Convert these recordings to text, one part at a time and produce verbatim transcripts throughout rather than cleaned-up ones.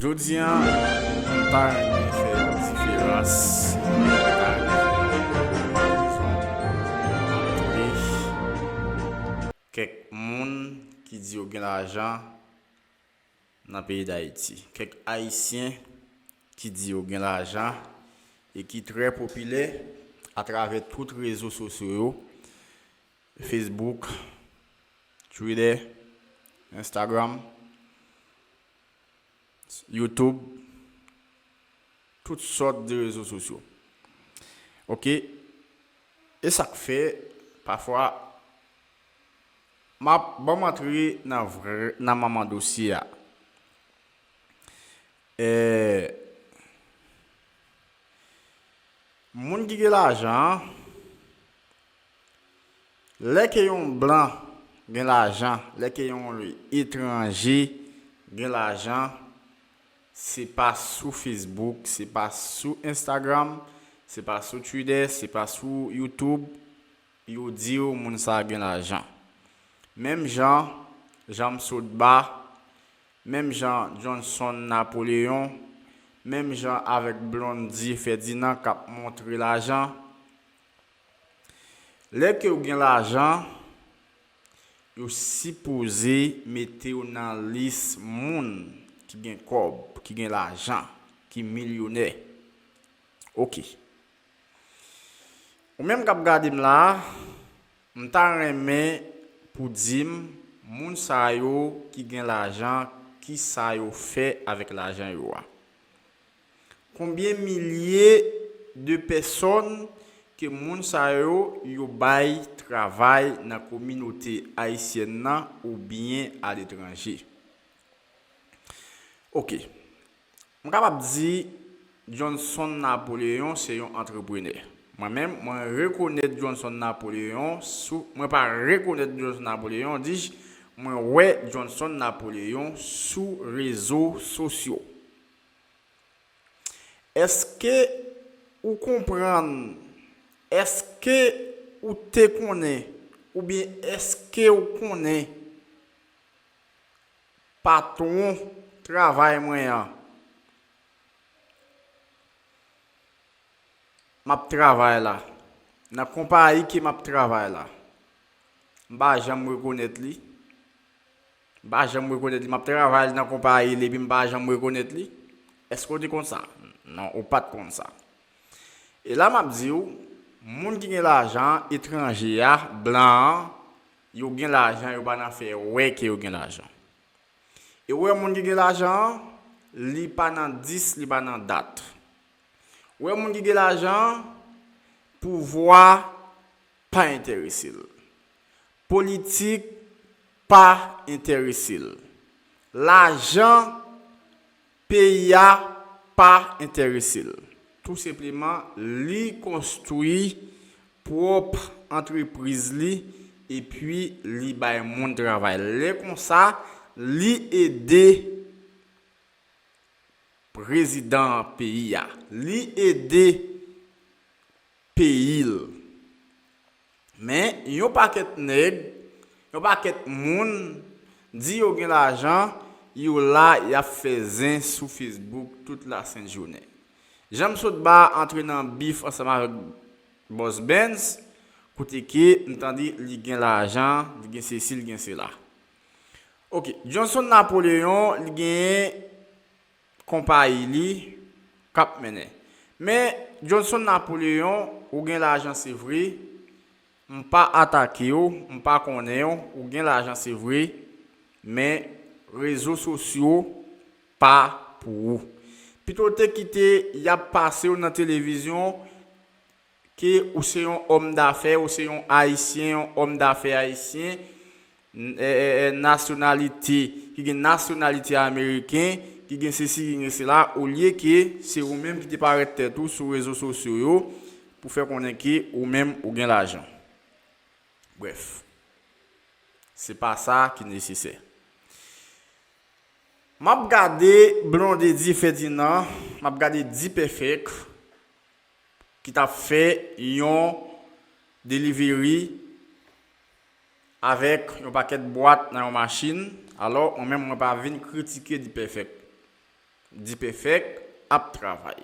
Jodi a, m ta renmen fè yon diferans. M ta renmen fè yon konparezon ant kèk moun ki di yo gen lajan nan peyi Dayiti. Kèk Ayisyen ki di yo gen lajan e ki trè popilè atravè tout rezo sosyo yo, Facebook, Twitter, Instagram, YouTube, tout sòt de rezo sosyo. Oke? E sa k fè, pafwa, m ap, ban m antre nan vrè, nan manman dosye a. Eh, moun ki gen lajan an, lè ke yon blan gen lajan, lè ke yon etranje gen lajan, se pa sou Facebook, se pa sou Instagram, se pa sou Twitter, se pa sou YouTube, yo di w moun sa a gen lajan. Menm jan, Janm Sotba, menm jan Johnson Napoléon, menm jan avèk Blondy Ferdinand k ap montre lajan. Lè ke w gen lajan, yo sipoze mete w nan lis moun ki gen kòb, ki gen lajan, ki milyonè. Oke. Ou menm k ap gade m la a, m ta renmen pou di m, moun sa yo ki gen lajan, ki sa yo fè avèk lajan yo a? Konbyen milye de pèsòn ke moun sa yo, yo bay travay nan kominote ayisyèn nan oubyen aletranje? Oke. M kapab di Johnson Napoléon se yon antreprenè. Mwen menm, mwen rekonèt Johnson Napoléon sou, mwen pa rekonèt Johnson Napoléon, dis, mwen wè Johnson Napoléon sou rezo sosyo. Èske ou konprann? Èske ou te konnen? Oubyen èske ou konnen patwon travay mwen an? M ap travay la. Nan konpayi ke m ap travay la. M pa janm rekonèt li. M pa janm rekonèt li. M ap travay nan konpayi li epi m pa janm rekonèt li. Èske w te konn sa? Non, ou pa t konn sa. E la m ap di w, moun ki gen lajan an, etranje a, blan an, yo gen lajan, yo pa nan fè wè ke yo gen lajan. E ou wè moun ki gen lajan an, li pa nan dis, li pa nan dat. Ou wè moun ki gen lajan an, pouvwa pa enterese l. Politik pa enterese l. Lajan peyi a pa enterese l. Tou senpleman, li konstwi pwòp antrepriz li epi li bay moun travay. Lè konsa, li ede prezidan peyi a. Li ede peyi l. Men, yon pakèt nèg, yon pakèt moun di yo gen lajan, yo la, y ap fè zen sou Facebook tout lasent jounen. Jan m sot ba antre nan bif ansanm avèk Bòs Benz, kote ke m tande li gen lajan, li gen sesi, li gen sela. Oke, Johnson Napoléon, li genyen konpayi li k ap mennen. Men, Johnson Napoléon, ou gen lajan se vre, m pa atake w, m pa konnen w, ou gen lajan se vre, men rezo sosyo pa pou ou. Pito w te kite y ap pase w nan televizyon, ke ou se yon òm dafè, ou se yon Ayisyen, yon òm dafè ayisyen, n-, e, e, e, nasyonalite, ki gen nasyonalite ameriken, ki gen sesi, ki gen sela, olye ke se ou menm ki te parèt tèt ou sou rezo sosyo yo pou fè konnen ke ou menm ou gen lajan. Brèf, se pa sa ki nesesè. M ap gade Blondedy Ferdinand, m ap gade D-Perfect ki t ap fè yon delivery avèk yon pakèt bwat nan yon machin. Alò, mwen menm, mwen pa vin kritike D-Perfect. Dipèfèk ap travay.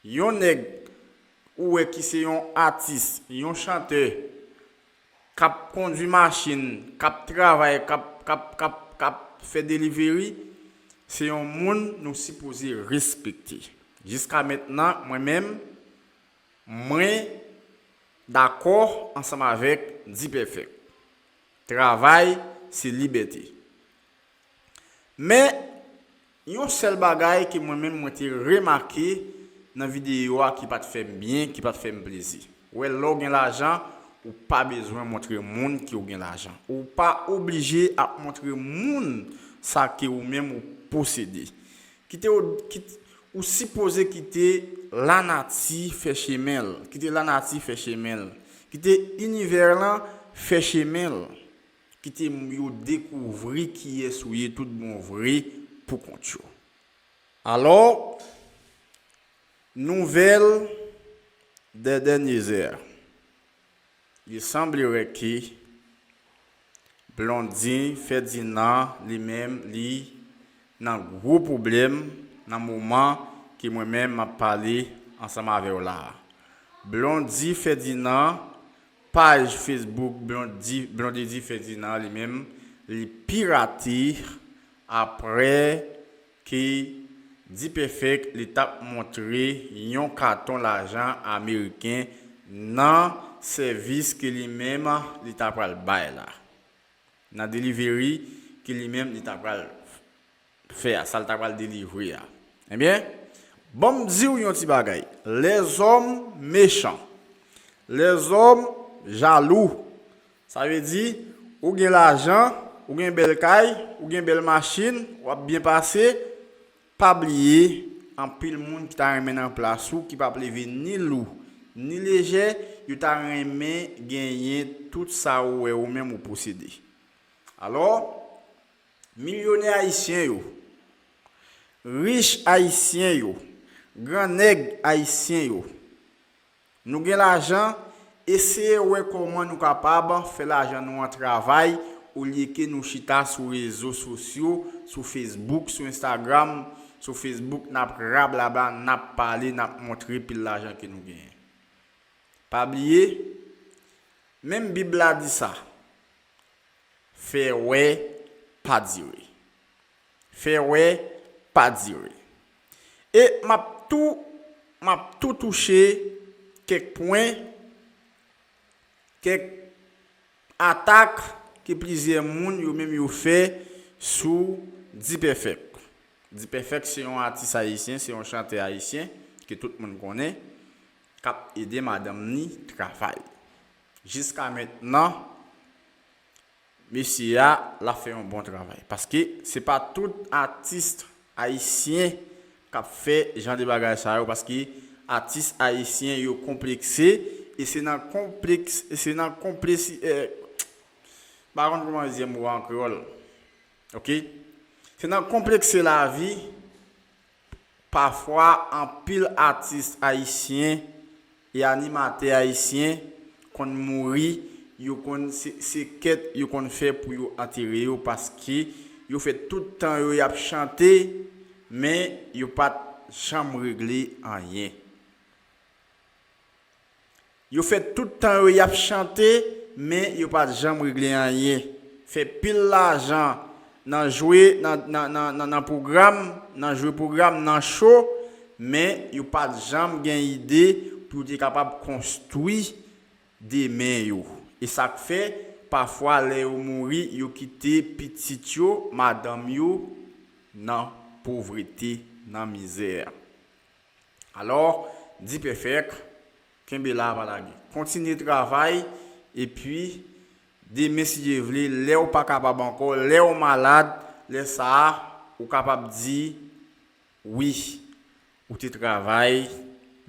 Yon nèg ou wè ki se yon atis, yon chantè, k ap kondui machin, k ap travay, k ap, k ap, k ap, k ap fè delivery, se yon moun nou sipoze respekte. Jiska mentnan, mwen menm, mwen dakò ansanm avèk Dipèfèk. Travay se libète. Men, yon sèl bagay ke mwen menm mwen te remake nan videyo a ki pa t fè m byen, ki pa t fè m plezi. Ou wè, lè w gen lajan, ou pa bezwen montre moun ke w gen lajan. Ou pa oblije ap montre moun sa ke ou menm ou posede. Kite w, kit-, ou sipoze kite lanati fè chemen l. Kite lanati fè chemen l. Kite inivè lan fè chemen l. Kite yo dekouvri kiyès ou ye tout bon vre pou kont yo. Alò, nouvèl dè dènye zè. Li sanblere ke Blondy Ferdinand li menm li nan gwo pwoblèm nan moman ke mwen menm m ap pale ansanm avè w la a. Blondy Ferdinand, paj Facebook Blondy, Blondedy Ferdinand li menm, li pirate apre ke Dipèfèk li t ap montre yon katon lajan ameriken nan sèvis ke li menm li ta pral bay la. Nan delivery ke li menm li ta pral fè a, sa l ta pral delivre a. Ebyen, ban m di w yon ti bagay. Lèzòm mechan. Lèzòm jalou. Sa vle di, ou gen lajan, ou gen bèl kay, ou gen bèl machin, w ap byen pase, pa bliye, anpil moun ki ta renmen nan plas ou, ki p ap leve ni lou, ni lejè, yo ta renmen genyen tout sa ou wè ou menm ou posede. Alò, milyonè ayisyen yo, rich ayisyen yo, gran nèg ayisyen yo, nou gen lajan, eseye wè kòman nou kapab fè lajan nou an travay, olye ke nou chita sou rezo sosyo, sou Facebook, sou Instagram, sou Facebook, n ap rablaba, n ap pale, n ap montre pil lajan ke nou genyen. Pa bliye, menm Bib la di sa, fè wè pa dire. Fè wè pa dire. E m ap tou, m ap tou touche kèk pwen, kèk atak ke plizyè moun yo menm yo fè sou Dipèfèk. Dipèfèk se yon atis ayisyen, se yon chantè ayisyen ke tout moun konnen, k ap ede madanm ni travay. Jiska mentnan, mesye a, l ap fè yon bon travay. Paske se pa tout atis ayisyen k ap fè jan de bagay sa yo, paske atis ayisyen yo konplekse, e se nan konpleks, e se nan konplesi-, eh, m pa konn kòman yo di mo a an kreyòl. Oke? Se nan konplekse lavi, pafwa anpil atis ayisyen e animatè ayisyen konn mouri, yo konn, se, se kèt yo konn fè pou yo antere yo, paske yo fè tout tan yo y ap chante, men yo pa t janm regle anyen. Yo fè tout tan yo y ap chante, men yo pa t janm regle anyen. Fè pil lajan nan jwe, nan, nan, nan, nan, nan pwogram, nan jwe pwogram, nan cho, men yo pa t janm gen ide pou yo te kapab konstwi demen yo. E sa k fè, pafwa, lè yo mouri, yo kite pitit yo, madanm yo, nan povrete, nan mizè. Alò, Dipèfèk, kenbe la, pa lage. Kontinye travay, epi demen, si Dye vle, lè w pa kapab ankò, lè w malad, lè sa a, ou kapab di, wi, ou te travay,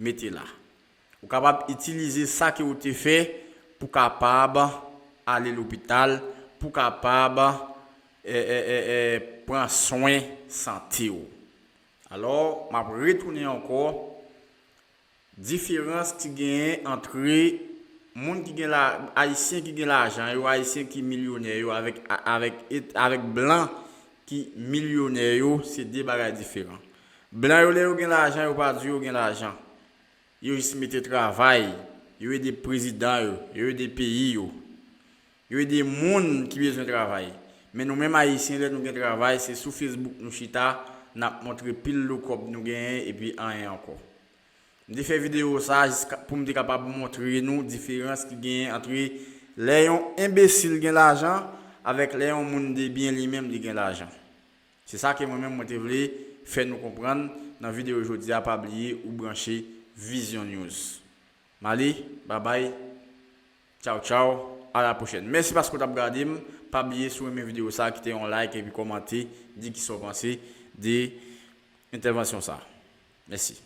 mete la. Ou kapab itilize sa ke ou te fè pou kapab ale lopital, pou kapab, e, e, e, e, pran swen sante w. Alò, m ap retounen ankò, diferans ki genyen antre moun ki gen la, ayisyen ki gen lajan yo, ayisyen ki milyonè yo, avèk, a-, avèk, et-, avèk blan ki milyonè yo, se de bagay diferan. Blan yo, lè yo gen lajan, yo pa di yo gen lajan. Yo jis mete travay, yo ede prezidan yo, yo ede peyi yo. Yo ede moun ki bezwen travay. Men nou menm Ayisyen, lè nou gen travay, se sou Facebook nou chita, n ap montre pil lo kòb nou genyen epi anyen ankò. M te fè videyo sa a jis pou m te kapab montre nou diferans ki genyen antre lè yon enbesil gen lajan avèk lè yon moun debyen li menm li gen lajan. Se sa ke mwen menm mwen te vle fè nou konprann nan videyo jodi a. Pa bliye ou branche Vision News. M ale, babay, tchaw tchaw, a la pwochèn. Mèsi paske w t ap gade m. Pa bliye si w renmen videyo sa a, kite yon like epi kòmante, di kisa w panse de entèvansyon sa a. Mèsi.